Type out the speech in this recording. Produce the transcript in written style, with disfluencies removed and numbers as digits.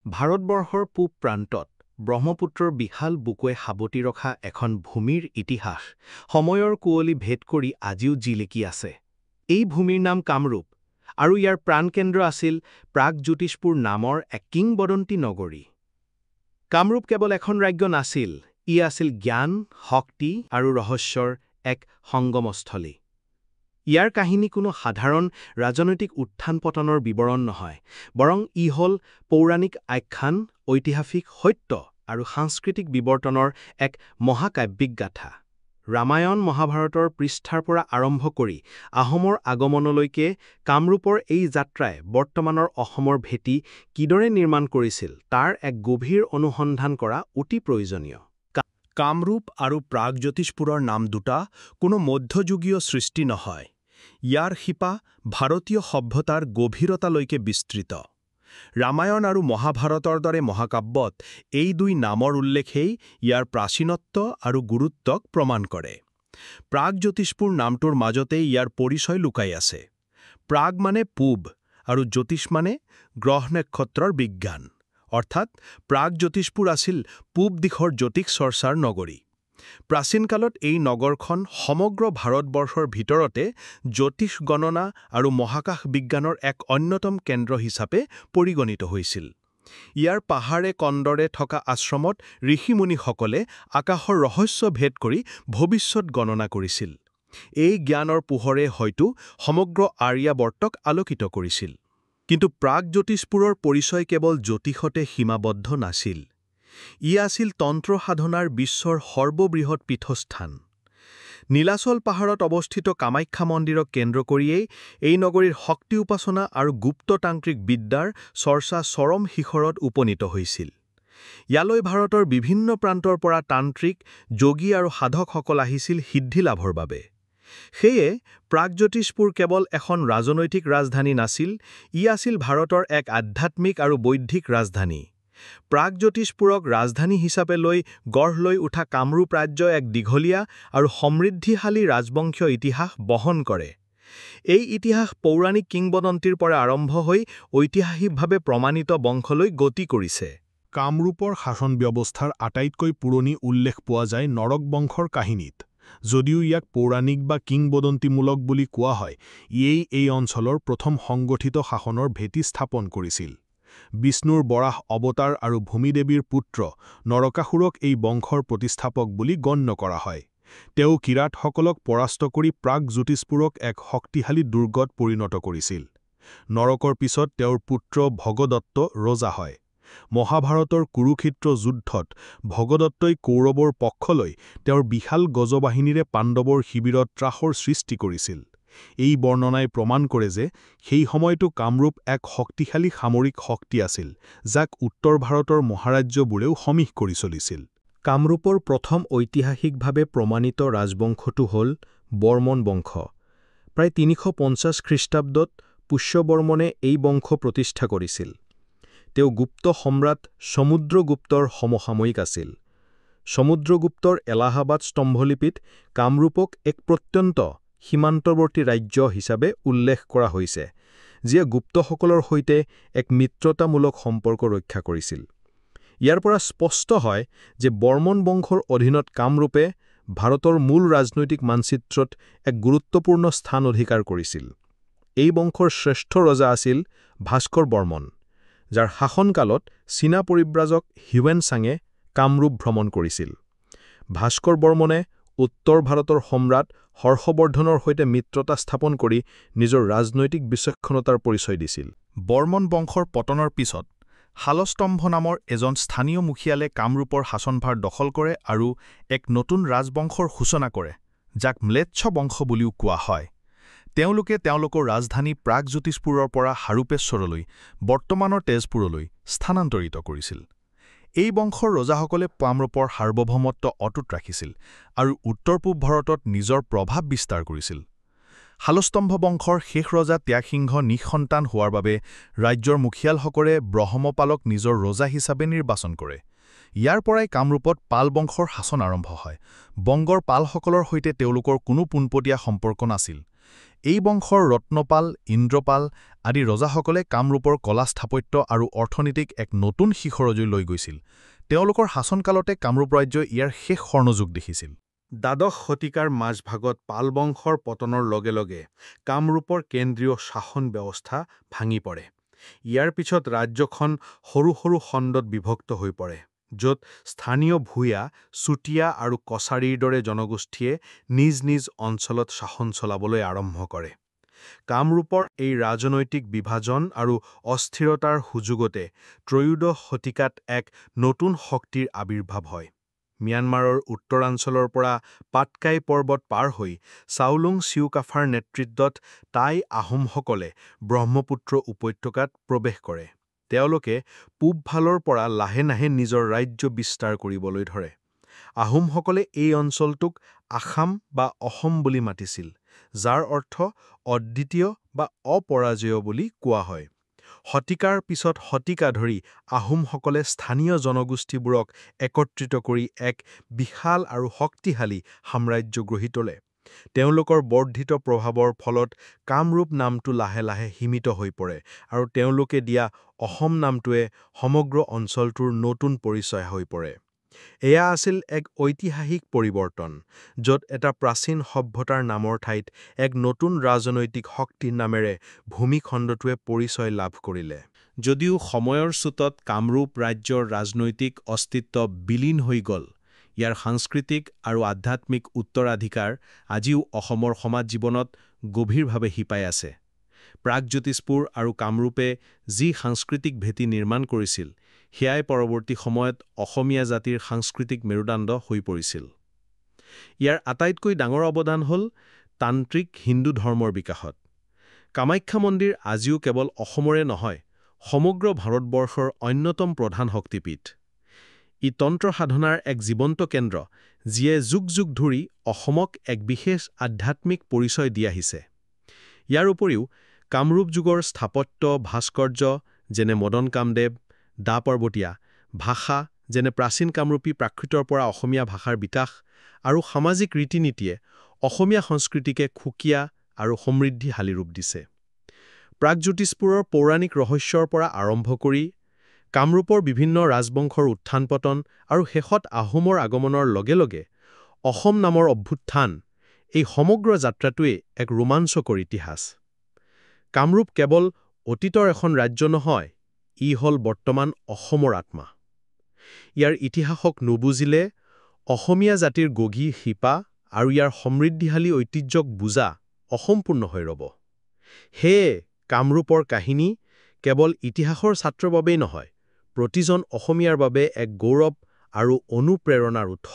ভাৰতবৰ্ষৰ পূব প্ৰান্তত ব্ৰহ্মপুত্ৰৰ বিশাল বুকুৱে সাৱটি ৰখা এখন ভূমিৰ ইতিহাস সময়ৰ কুঁৱলী ভেদ কৰি আজিও জিলিকি আছে। এই ভূমিৰ নাম কামৰূপ, আৰু ইয়াৰ প্ৰাণকেন্দ্ৰ আছিল প্ৰাগজ্যোতিষপুৰ নামৰ এক কিংবদন্তি নগৰী। কামৰূপ কেৱল এখন ৰাজ্য নাছিল, ই আছিল জ্ঞান, শক্তি আৰু ৰহস্যৰ এক সংগমস্থলী। ইয়াৰ কাহিনী কোনো সাধাৰণ ৰাজনৈতিক উত্থান-পতনৰ বিৱৰণ নহয়, বৰং ই হ'ল পৌৰাণিক আখ্যান, ঐতিহাসিক সত্য আৰু সাংস্কৃতিক বিৱৰ্তনৰ এক মহাকাব্যিক গাথা। ৰামায়ণ মহাভাৰতৰ পৃষ্ঠাৰ পৰা আৰম্ভ কৰি আহোমৰ আগমনলৈকে কামৰূপৰ এই যাত্ৰাই বৰ্তমানৰ অসমৰ ভেটি কিদৰে নিৰ্মাণ কৰিছিল, তাৰ এক গভীৰ অনুসন্ধান কৰা অতি প্ৰয়োজনীয়। কামৰূপ আৰু প্ৰাগজ্যোতিষপুৰৰ নাম দুটা কোনো মধ্যযুগীয় সৃষ্টি নহয়। ইয়াৰ শিপা ভাৰতীয় সভ্যতাৰ গভীৰতালৈকে বিস্তৃত। ৰামায়ণ আৰু মহাভাৰতৰ দৰে মহাকাব্যত এই দুই নামৰ উল্লেখেই ইয়াৰ প্ৰাচীনত্ব আৰু গুৰুত্বক প্ৰমাণ কৰে। প্ৰাগজ্যোতিষপুৰ নামটোৰ মাজতেই ইয়াৰ পৰিচয় লুকাই আছে। প্ৰাগ মানে পূব আৰু জ্যোতিষ মানে গ্ৰহ নক্ষত্ৰৰ বিজ্ঞান। অৰ্থাৎ প্ৰাগজ্যোতিষপুৰ আছিল পূব দিশৰ জ্যোতিষ চৰ্চাৰ নগৰী। প্ৰাচীন কালত এই নগৰখন সমগ্ৰ ভাৰতবৰ্ষৰ ভিতৰতে জ্যোতিষ গণনা আৰু মহাকাশ বিজ্ঞানৰ এক অন্যতম কেন্দ্ৰ হিচাপে পৰিগণিত হৈছিল। ইয়াৰ পাহাৰে কন্দৰে থকা আশ্ৰমত ঋষি-মুনিসকলে আকাশৰ ৰহস্য ভেদ কৰি ভৱিষ্যত গণনা কৰিছিল। এই জ্ঞানৰ পোহৰে হয়তো সমগ্ৰ আৰ্যাবৰ্তক আলোকিত কৰিছিল। কিন্তু প্ৰাগজ্যোতিষপুৰৰ পৰিচয় কেৱল জ্যোতিষতে সীমাবদ্ধ নাছিল। ই আছিল তন্ত্ৰ সাধনাৰ বিশ্বৰ সৰ্ববৃহৎ পীঠস্থান। নীলাচল পাহাৰত অৱস্থিত কামাখ্যা মন্দিৰক কেন্দ্ৰ কৰিয়েই এই নগৰীৰ শক্তি উপাসনা আৰু গুপ্ততান্ত্ৰিক বিদ্যাৰ চৰ্চা চৰম শিখৰত উপনীত হৈছিল। ইয়ালৈ ভাৰতৰ বিভিন্ন প্ৰান্তৰ পৰা তান্ত্ৰিক, যোগী আৰু সাধকসকল আহিছিল সিদ্ধি লাভৰ বাবে। সেয়ে প্ৰাগজ্যোতিষপুৰ কেৱল এখন ৰাজনৈতিক ৰাজধানী নাছিল, ই আছিল ভাৰতৰ এক আধ্যাত্মিক আৰু বৌদ্ধিক ৰাজধানী। প্ৰাগজ্যোতিষপুৰক ৰাজধানী হিচাপে লৈ গঢ় লৈ উঠা কামৰূপ ৰাজ্যই এক দীঘলীয়া আৰু সমৃদ্ধিশালী ৰাজবংশীয় ইতিহাস বহন কৰে। এই ইতিহাস পৌৰাণিক কিংবদন্তিৰ পৰা আৰম্ভ হৈ ঐতিহাসিকভাৱে প্ৰমাণিত বংশলৈ গতি কৰিছে। কামৰূপৰ শাসন ব্যৱস্থাৰ আটাইতকৈ পুৰণি উল্লেখ পোৱা যায় নৰক বংশৰ কাহিনীত। যদিও ইয়াক পৌৰাণিক বা কিংবদন্তিমূলক বুলি কোৱা হয়, ইয়েই এই অঞ্চলৰ প্ৰথম সংগঠিত শাসনৰ ভেটি স্থাপন কৰিছিল। বিষ্ণুৰ বৰাহ অৱতাৰ আৰু ভূমিদেৱীৰ পুত্ৰ নৰকাসুৰক এই বংশৰ প্ৰতিষ্ঠাপক বুলি গণ্য কৰা হয়। তেওঁ কিৰাটসকলক পৰাস্ত কৰি প্ৰাগজ্যোতিষপুৰক এক শক্তিশালী দুৰ্গত পৰিণত কৰিছিল। নৰকৰ পিছত তেওঁৰ পুত্ৰ ভগদত্ত ৰজা হয়। মহাভাৰতৰ কুৰুক্ষেত্ৰ যুদ্ধত ভগদত্তই কৌৰৱৰ পক্ষ লৈ তেওঁৰ বিশাল গজবাহিনীৰে পাণ্ডৱৰ শিবিৰত ত্ৰাসৰ সৃষ্টি কৰিছিল। এই বৰ্ণনাই প্ৰমাণ কৰে যে সেই সময়তো কামৰূপ এক শক্তিশালী সামৰিক শক্তি আছিল, যাক উত্তৰ ভাৰতৰ মহাৰাজ্যবোৰেও সমীহ কৰি চলিছিল। কামৰূপৰ প্ৰথম ঐতিহাসিকভাৱে প্ৰমাণিত ৰাজবংশটো হ'ল বৰ্মন বংশ। প্ৰায় 350 খ্ৰীষ্টাব্দত পুষ্যবৰ্মনে এই বংশ প্ৰতিষ্ঠা কৰিছিল। তেওঁ গুপ্ত সম্ৰাট সমুদ্ৰগুপ্তৰ সমসাময়িক আছিল। সমুদ্ৰগুপ্তৰ এলাহাবাদ স্তম্ভলিপিত কামৰূপক এক প্ৰত্যন্ত সীমান্তৱৰ্তী ৰাজ্য হিচাপে উল্লেখ কৰা হৈছে, যিয়ে গুপ্তসকলৰ সৈতে এক মিত্ৰতামূলক সম্পৰ্ক ৰক্ষা কৰিছিল। ইয়াৰ পৰা স্পষ্ট হয় যে বৰ্মন বংশৰ অধীনত কামৰূপে ভাৰতৰ মূল ৰাজনৈতিক মানচিত্ৰত এক গুৰুত্বপূৰ্ণ স্থান অধিকাৰ কৰিছিল। এই বংশৰ শ্ৰেষ্ঠ ৰজা আছিল ভাস্কৰ বৰ্মন, যাৰ শাসনকালত চীনা পৰিব্ৰাজক হিউৱেন চাঙে কামৰূপ ভ্ৰমণ কৰিছিল। ভাস্কৰ বৰ্মনে উত্তৰ ভাৰতৰ সম্ৰাট হৰ্ষবৰ্ধনৰ সৈতে মিত্ৰতা স্থাপন কৰি নিজৰ ৰাজনৈতিক বিচক্ষণতাৰ পৰিচয় দিছিল। বৰ্মন বংশৰ পতনৰ পিছত শালস্তম্ভ নামৰ এজন স্থানীয় মুখিয়ালে কামৰূপৰ শাসনভাৰ দখল কৰে আৰু এক নতুন ৰাজবংশৰ সূচনা কৰে, যাক ম্লেচ্ছ বংশ বুলিও কোৱা হয়। তেওঁলোকে তেওঁলোকৰ ৰাজধানী প্ৰাগজ্যোতিষপুৰৰ পৰা হাৰুপেশ্বৰলৈ, বৰ্তমানৰ তেজপুৰলৈ, স্থানান্তৰিত কৰিছিল। এই বংশৰ ৰজাসকলে কামৰূপৰ সাৰ্বভৌমত্ব অটুট ৰাখিছিল আৰু উত্তৰ-পূব ভাৰতত নিজৰ প্ৰভাৱ বিস্তাৰ কৰিছিল। শালস্তম্ভ বংশৰ শেষ ৰজা ত্যাগসিংহ নিঃসন্তান হোৱাৰ বাবে ৰাজ্যৰ মুখিয়ালসকলে ব্ৰহ্মপালক নিজৰ ৰজা হিচাপে নিৰ্বাচন কৰে। ইয়াৰ পৰাই কামৰূপত পাল বংশৰ শাসন আৰম্ভ হয়। বংগৰ পালসকলৰ সৈতে তেওঁলোকৰ কোনো পোনপটীয়া সম্পৰ্ক নাছিল। এই বংশৰ ৰত্নপাল, ইন্দ্ৰপাল আদি ৰজাসকলে কামৰূপৰ কলা স্থাপত্য আৰু অৰ্থনীতিক এক নতুন শিখৰলৈ লৈ গৈছিল। তেওঁলোকৰ শাসনকালতে কামৰূপ ৰাজ্যই ইয়াৰ শেষ স্বৰ্ণযুগ দেখিছিল। দ্বাদশ শতিকাৰ মাজভাগত পালবংশৰ পতনৰ লগে লগে কামৰূপৰ কেন্দ্ৰীয় শাসন ব্যৱস্থা ভাঙি পৰে। ইয়াৰ পিছত ৰাজ্যখন সৰু সৰু খণ্ডত বিভক্ত হৈ পৰে, য'ত স্থানীয় ভূঞা, চুতীয়া আৰু কছাৰীৰ দৰে জনগোষ্ঠীয়ে নিজ নিজ অঞ্চলত শাসন চলাবলৈ আৰম্ভ কৰে। কামৰূপৰ এই ৰাজনৈতিক বিভাজন আৰু অস্থিৰতাৰ সুযোগতে ত্ৰয়োদশ শতিকাত এক নতুন শক্তিৰ আবিৰ্ভাৱ হয়। ম্যানমাৰৰ উত্তৰাঞ্চলৰ পৰা পাটকাই পৰ্বত পাৰ হৈ চাওলুং চ্যু-কাফাৰ নেতৃত্বত টাই আহোমসকলে ব্ৰহ্মপুত্ৰ উপত্যকাত প্ৰৱেশ কৰে। তেওঁলোকে পূবফালৰ পৰা লাহে লাহে নিজৰ ৰাজ্য বিস্তাৰ কৰিবলৈ ধৰে। আহোমসকলে এই অঞ্চলটোক আসাম বা অসম বুলি মাতিছিল, যাৰ অৰ্থ অদ্বিতীয় বা অপৰাজেয় বুলি কোৱা হয়। শতিকাৰ পিছত শতিকা ধৰি আহোমসকলে স্থানীয় জনগোষ্ঠীবোৰক একত্ৰিত কৰি এক বিশাল আৰু শক্তিশালী সাম্ৰাজ্য গঢ়ি তোলে। তেওঁলোকৰ বৰ্ধিত প্ৰভাৱৰ ফলত কামৰূপ নামটো লাহে লাহে সীমিত হৈ পৰে আৰু তেওঁলোকে দিয়া অসম নামটোৱে সমগ্ৰ অঞ্চলটোৰ নতুন পৰিচয় হৈ পৰে। এয়া আছিল এক ঐতিহাসিক পৰিৱৰ্তন, য'ত এটা প্ৰাচীন সভ্যতাৰ নামৰ ঠাইত এক নতুন ৰাজনৈতিক শক্তিৰ নামেৰে ভূমিখণ্ডটোৱে পৰিচয় লাভ কৰিলে। যদিও সময়ৰ সোঁতত কামৰূপ ৰাজ্যৰ ৰাজনৈতিক অস্তিত্ব বিলীন হৈ গ'ল, ইয়াৰ সাংস্কৃতিক আৰু আধ্যাত্মিক উত্তৰাধিকাৰ আজিও অসমৰ সমাজ জীৱনত গভীৰভাৱে শিপাই আছে। প্ৰাগজ্যোতিষপুৰ আৰু কামৰূপে যি সাংস্কৃতিক ভেটি নিৰ্মাণ কৰিছিল, সেয়াই পৰৱৰ্তী সময়ত অসমীয়া জাতিৰ সাংস্কৃতিক মেৰুদণ্ড হৈ পৰিছিল। ইয়াৰ আটাইতকৈ ডাঙৰ অৱদান হ'ল তান্ত্ৰিক হিন্দু ধৰ্মৰ বিকাশত। কামাখ্যা মন্দিৰ আজিও কেৱল অসমৰে নহয়, সমগ্ৰ ভাৰতবৰ্ষৰ অন্যতম প্ৰধান শক্তিপীঠ। ই তন্ত্ৰ সাধনাৰ এক জীৱন্ত কেন্দ্ৰ, যিয়ে যুগ যুগ ধৰি অসমক এক বিশেষ আধ্যাত্মিক পৰিচয় দি আহিছে। ইয়াৰ উপৰিও কামৰূপ যুগৰ স্থাপত্য, ভাস্কৰ্য, যেনে মদন কামদেৱ, দা পৰ্বতীয়া, ভাষা, যেনে প্ৰাচীন কামৰূপী প্ৰাকৃতৰ পৰা অসমীয়া ভাষাৰ বিকাশ, আৰু সামাজিক ৰীতি-নীতিয়ে অসমীয়া সংস্কৃতিক এক সুকীয়া আৰু সমৃদ্ধিশালী ৰূপ দিছে। প্ৰাগজ্যোতিষপুৰৰ পৌৰাণিক ৰহস্যৰ পৰা আৰম্ভ কৰি কামৰূপৰ বিভিন্ন ৰাজবংশৰ উত্থান-পতন আৰু শেষত আহোমৰ আগমনৰ লগে লগে অসম নামৰ অভ্যুত্থান, এই সমগ্ৰ যাত্ৰাটোৱেই এক ৰোমাঞ্চকৰ ইতিহাস। কামৰূপ কেৱল অতীতৰ এখন ৰাজ্য নহয়, ই হ'ল বৰ্তমান অসমৰ আত্মা। ইয়াৰ ইতিহাসক নুবুজিলে অসমীয়া জাতিৰ গভীৰ শিপা আৰু ইয়াৰ সমৃদ্ধিশালী ঐতিহ্যক বুজা অসম্পূৰ্ণ হৈ ৰ'ব। সেয়ে কামৰূপৰ কাহিনী কেৱল ইতিহাসৰ ছাত্ৰৰ বাবেই নহয়, প্ৰতিজন অসমীয়াৰ বাবে এক গৌৰৱ আৰু অনুপ্ৰেৰণাৰ উৎস।